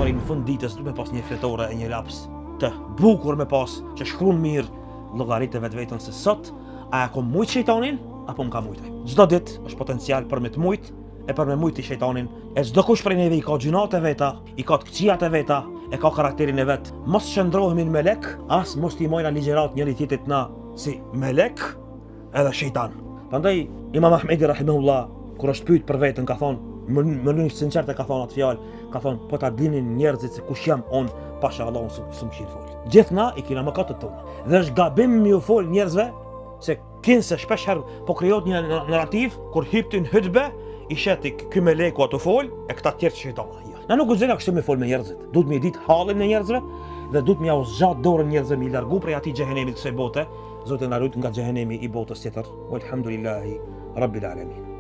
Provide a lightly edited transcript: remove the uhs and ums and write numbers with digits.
pari në fund ditës duhet me pas një fletore e një laps të bukur me pas që shkruan mirë llogaritë vetveten se sot a e kom mujt shejtanin apo më ka mujt ai. Çdo ditë është potencial për me të mujt e për me mujt ti shejtanin. E çdokush prej neve i ka gjynahet e veta, i ka të këqijat e veta, e ka karakterin e vet. Mos shndërrohemi në melek, as mos t'i majna ligjërat njëri tjetrit na si melek edhe shejtan. Prandaj Imam Ahmedi rahimahullah kur është pyet për veten ka thonë në mënyrë të sinqertë ka thonë atë fjalë, ka thonë po ta dinin njerëzit se kush jam unë, pasha Allahun s'më kishin fol. Gjithë na i kina mëkatet tona. Dhe është gabim me ju fol njerëzve se kinse shpesh herë po krijohet një narrativ kur hip ti n'hutbe i sheh ti ky meleku a tu fol e këta tjerë shejtana. Jo. Na nuk guxojna kështu me fol me njerëzit. Duhet me ditë hallin e njerëzve dhe duhet me jau zgjat dorën njerëzve me i largu prej atij xhehenemit kësaj bote. Zoti na rujt nga xhehenemi i botës tjetër. Walhamdulillahi rabbil alamin.